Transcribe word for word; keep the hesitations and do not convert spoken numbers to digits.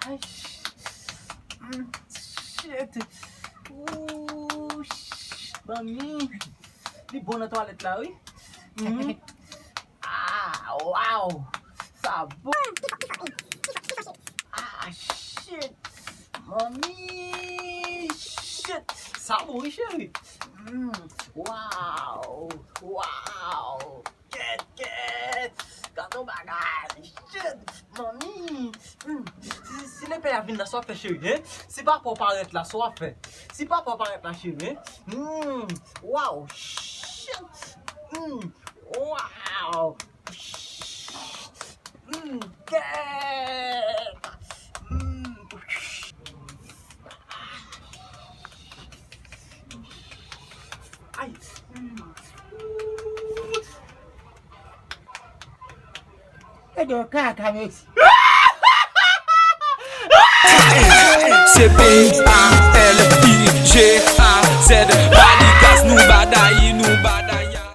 Ay, sh-, mm, shit. Ooh, sh-, manmi. Li bon nan twalèt la, wi. Mm. Ah, wow. Sa bon. Ah, shit. Manmi, shit. Sa bon, wi, cheri. Mm. Wow. Wow. Kèt, kèt. Gad yon bagay. Shit. Manmi. Mm. Si, si lepè a vin la, sa w ap fè, cheri, hein? Si papa w parèt la, sa w ap fè? Si papa w parèt la, cheri, hein? Mm. Wow. Shit. Mm. Wow. Mm, kèt. Mm. Ay. Mm. E do kaka, mesi. Se peyi a